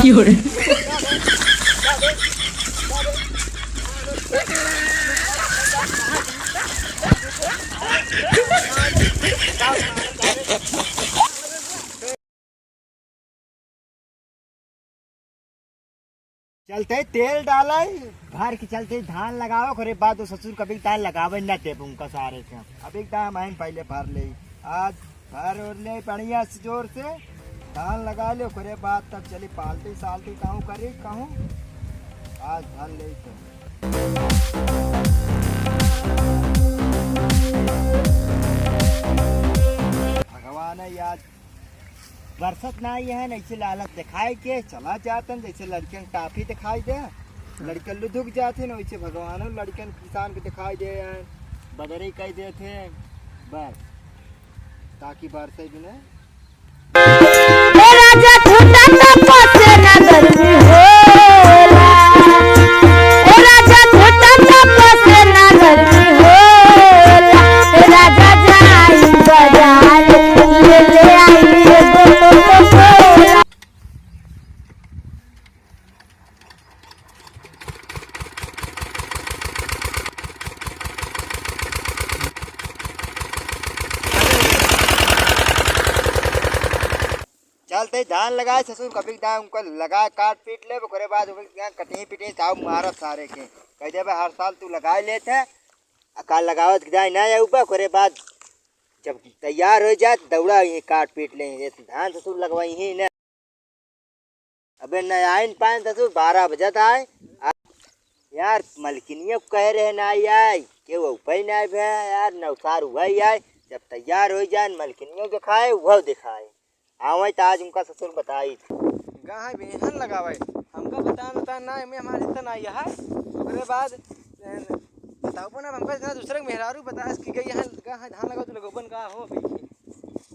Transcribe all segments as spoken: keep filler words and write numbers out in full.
चलते तेल डाले, भर के चलते धान लगावे, ओकरे बाद वो ससुर कभी धान लगावे न देब उनका सारे के। अभी दाम आइन पहले भर ले, आज भर और ले बढ़िया से जोर से धान लगा ले, ओकरे बाद तब चली पाल्टी साल्टी कहूँ करी कहूँ, आज भर ले तो। भगवान है यार, बरसत नाई है, ऐसे लालच दिखाए के चला जातन, जैसे लड़कन टाफी दिखाई दे, लड़कन लुधुक जाते न, वैसे भगवान लड़कन किसान के दिखाई दे, बदरी कह देते, बस, ताकि बरसे भी नहीं। ए राजा, खूंटा तो पोसे ना गर्मी होला। ए राजा, खूंटा तो पोसे ना गर्मी होला। ए राजा, जाई बाजार, ले ले आई एगो कोको कोला। चलते धान लगाए ससुर, कभी दाम उनका लगाए, काट पीट ले, ओकरे बाद ओकरे यहाँ कटही पिटही साहब मारब सारे के। कह देबे हर साल तू लगाए लेत है, आ काल लगावत जाए ना आउबा, ओकरे बाद जब तैयार हो जाए तो दौड़ा ये काट पीट ले, ये धान ससुर लगवाई ही ना। अबे न आइन पाए ससुर, बारह बजत आए। आ, यार मलकिनिया कह रहे ना आई आई, के वो उपाय ना आए भे यार, नौसार हुआ ही आए। जब तैयार हो जाए मलकिनियों दिखाए, वो दिखाए। आवै त आज उनका ससुर बताई। गाय बेहन लगावै, हमका बता बता ना, एमे हमार हिस्सा ना आया है। ओकरे बाद, ए, बताओ ना, हमका इतना दूसरे के मेहरारू बतास कि गई है, गाय धान लगाओ तो लगोबन का हो अभी।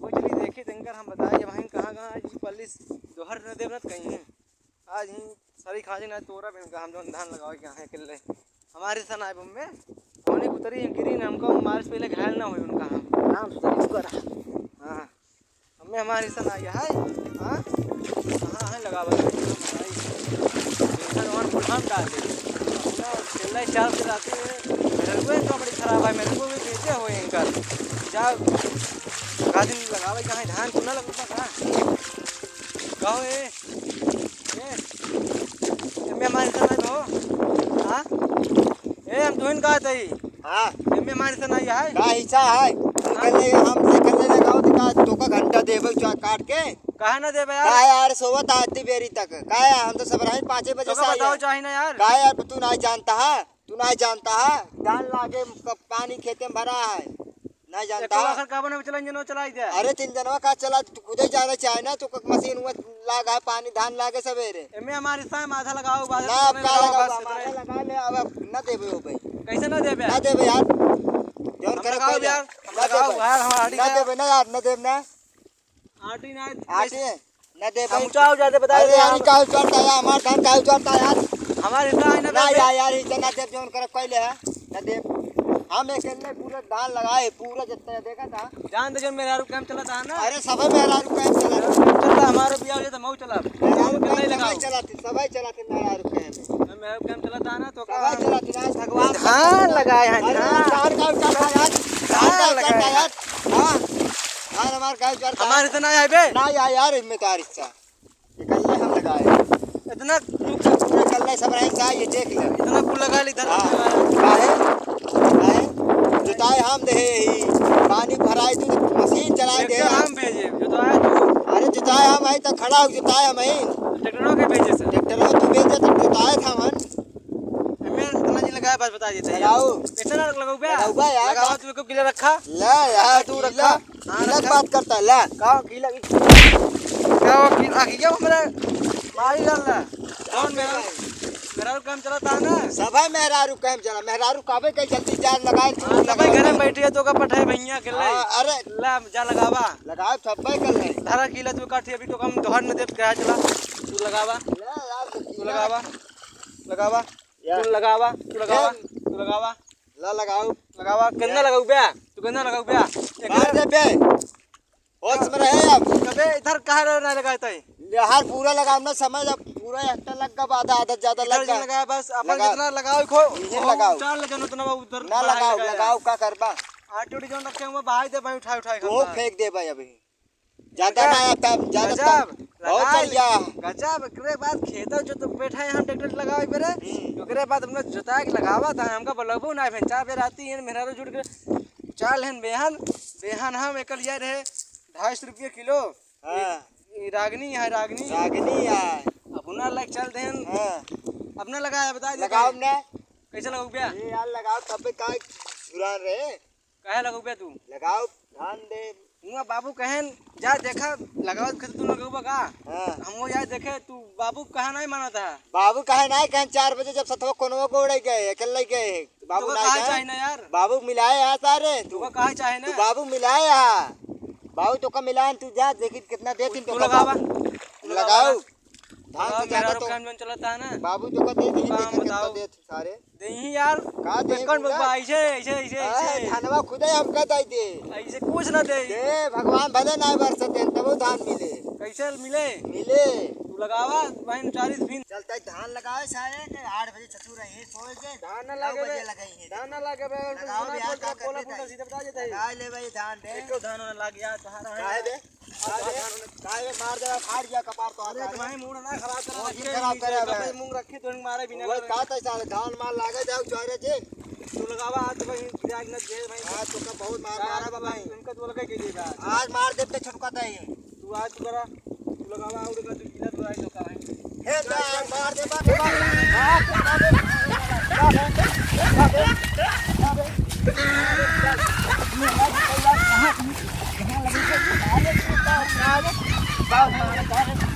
वो चली देखी तंकर हम बताई, अब हम कहाँ कहाँ जी पल्लिस दोहर न देव न कहीं है। आज ही सारी खाजी ना तोरा बेन का हम जौन धान लगावे के यहाँ अकेले। हमारे सन आए बम्मे, होने उतरी गिरी ना हमको, मारे से पहले घायल ना होई उनका हम। नाम सुधरी करा। हाँ। हमें हमारे सन आई है। हाँ? हाँ, हाँ, लगावा। सन वन फुल हम डाल दे। ना, चल रही चाल से राती में, मेरे को तो बड़ी खराब है, मेरे को भी भेजे हो एंकर। जा, गाजिन लगावे कहाँ धान को ना लगता का? कहो ए, ए, एमे हमार हिस्सा नाई बा हो। हाँ? ए, हम तुहिन कहत हई। हाँ। एमे हमार हिस्सा नाई है। का हिस्सा है? हाँ। कल ले हमसे कल ले लगाओ तो का तोका घंटा देबे चा-, काट के? काहे ना देबे यार? का यार, सोवत आती बेरी तक। का यार, हम तो सब रहे पाँचे बजे तोका से आई बताओ है। चाही ना यार। का यार, तू नाई जानता है? तू नाई जानता है? धान लागे, क-, पानी खेते में भरा है। नाई जानता। एको आखिर का बने चला, इंजन चलाई दे। अरे, तीन जनवा का चला, तू खुदे जाना चाहे ना, तो क-, मशीन हुआ लाग है, पानी धान लागे सवेरे। एमे हमारे हिस्सा में आधा लगाओ, बाधा ना, तो अब नहीं का लगाओ, लगाओ, बस हमारा इतने। लगा ले, अब, अब न देबे हो भाई। कैसे ना देबे? ना देबे यार। जौन हम करे लगाओ कोई ले। यार, हम ना लगाओ देबे। यार, हमारा आड़ी ना का। देबे ना यार, ना देबे ना। आटी ना, आटी ना दे हम भाई। ऊंचा हो जाते, बता अरे दे यार, हम। का उचलता है, हमार धान का उचलता है यार। हमार हिस्सा है ना, ना दे। यार, यार, हिस्सा ना दे, जौन करब कइले है, ना दे। हम अकेले पूरा धान लगाए, पूरा जितना देखा था। जान दे, जौन मेहरारू काम चलता है ना। अरे, सबै मेहरारू काम चलता है। चलता, हमारे बियाह हो जाए तो मऊ चला। मेहरारू काम नहीं लगाओ। सबै चलाते, सबै चलाते मेहरारू काम। मैं मेहरारू काम चलता है ना, तो सबै का चलाते ना, भगवान धान लगाए हैं, अरे, धान। धान का उचलता है यार, धान का धान उचलता है लगाए। यार। हाँ। यार, हमार गाय उजाड़ का हमारे से ना आए बे। ना आए यार, इनमें तो आ रिक्शा। ये कल ले हम लगाए। इतना पूरा कल ले सब रहे का, ये देख ले। इतना कुल लगा ली धर हाँ। लगाया। काहे? काहे? जुताई हम दे ही। पानी भराई तू, मशीन चलाई दे। ट्रैक्टर हम भेजे, जुताई तू। अरे जुताई हम आई तो खड़ा हो, जुताई हम आई। ट्रैक्टरों के भेजे से। ट्रैक्टरों तू भेजे तो जुताई था मन। एमे इतना जी लगाए, बस बता देते हैं। लगाओ। कैसे ना लगाओ बे? लगाओ बे यार। लगाओ, तू को गिला रखा। ले यार, तू गिला, रखा। हाँ, गिला रखा। बात करता है, ले। का गिला, का गिला, गिला हमरा मारी डाल रहा। कौन मेरा, मेरा काम चलता है ना? सबै मेहरारू काम चला, मेहरारू काबे के जल्दी जान लगाए, हाँ, सबै लगाए। घरे में बैठी है, तो का पठाए भैया के ले। हाँ, अरे। ला, जा लगावा। लगाओ, सबै कर ले। धारा गिला तू काठी, अभी तो हम दोहर न देत कहा चला। तू लगावा। ले यार, तू तू गिला। लगावा। लगावा। या। तू लगावा, तू लगावा, ए। तू लगावा। ला लगाओ। लगावा, केतना या। लगाऊ बे? तू केतना लगाऊ बे? मार दे बे। होश में रहे अब। अबे इधर काहे रह, ना लगाए तई? यार पूरा लगाओ ना, समय अब पूरा ओए, हफ्ता लग गा, आधा, आधा ज्यादा इधर लग जो गा। लगाया बस, अपन लगाओ। जितना लगाओ, खो, इधर वो लगाओ। उतार ले, जन उतना उधर ना बढ़ाए लगाओ, लगाया। लगाओ, का करबा? आटी उटी जौन रखे हुआ, बहाई दे, भाई, उठाए, उठाए तू खाऊंगा। फेंक दे भाई अभी। ज्यादा लगा। ना आता, ज्यादा गजब, ता-, बहुत लगा बढ़िया। ले। गजब, एकरे बाद खेत जो तो बैठा है, हम ट्रैक्टर लगावे बेरे, हम्म। ओकरे बाद अपना जोताए के लगावा था, हमका बोलबो ना, फिर चार बजे राती है, मेहरारू जुट के चाल हन बेहन, बेहन हम एकल ये रहे ढाई सौ रुपये किलो। हाँ। ई, ई रागनी है, रागनी। रागनी है। अपना लाइक चल देन। हाँ। अपना लगाया, बता दे लगाओ भाई। ना। कैसे लगाओ बे? ए यार, लगाओ, तब पे का छुरान रहे? काहे लगाओ बे तू? लगाओ, धान दे। हुआ बाबू कहेन, "जा देखा, लगाओ खेत तू लगाओ बा का?" हाँ। हम वो यार देखे, तू बाबू कहा नहीं माना था। बाबू कहे नहीं, कहेन चार बजे जब सतवा कोनवा को उड़े गए, अकेले गए। बाबू तोका ना काहे जाए। चाही ना यार? बाबू मिलाए हा सारे, तू तोका काहे चाही ना? तू बाबू मिलाए हा। बाबू तोका मिलाए, तू जा, देखी कितना दे दिन तू तोका लगावा। बाबू। तू लगावा लगाओ। ना। धान लगाओ, के मेरा ज्यादा तो रुपया में चलता है ना। बाबू तोका दे दी, काम देखा कितना बताओ। दे तू सारे। देही यार। का देही कौन पूरा? बबा? ऐसे, ऐसे, ऐसे, हाँ, ऐसे। धनवा खुदे हमका दे दे। ऐसे कुछ ना दे। दे, भगवान भले ना बरसत दे, तबो धान मिले। कैसे मिले? मिले। तू लगावा, बहन चालीस फिन। चलता है धान लगावे सारे, ते आठ बजे ससुर रहे, सोए के धान ना नौ लगे बजे बे। लगाई है। धान ना लगे बे, लगाओ उल्टा यार, बोल, का बोला करबे उल्टा भाई? सीधा बता देता है। लगा ले भाई धान दे। एको धान ना लग गया, तोहार काहे बे? काहे बे? काहे बे मार दे, फाड़ दिया कपार तो अरे आता है। भाई, मूड ना खराब करा, वो रखे, खराब करे बे। मूंग रखे तो मारे बिना वो लगे। का तैसा धान मार लागे जाओ चारे जे। तू लगावा हाथ भाई, गिरा के ना दे भाई। हाँ, तो का बहुत मार मारा बा भाई। इनका तो लगे के दे बा। आज मार देते छटका दे। तू आज तू करा, तू लगावा, और का तू गिरा तो आए तो का भाई। हे जा, मार दे बा।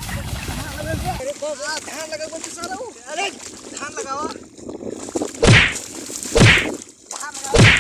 अरे बस, आ, धान लगा बोल तू सारा हो। अरे, धान लगावा। धान लगावा।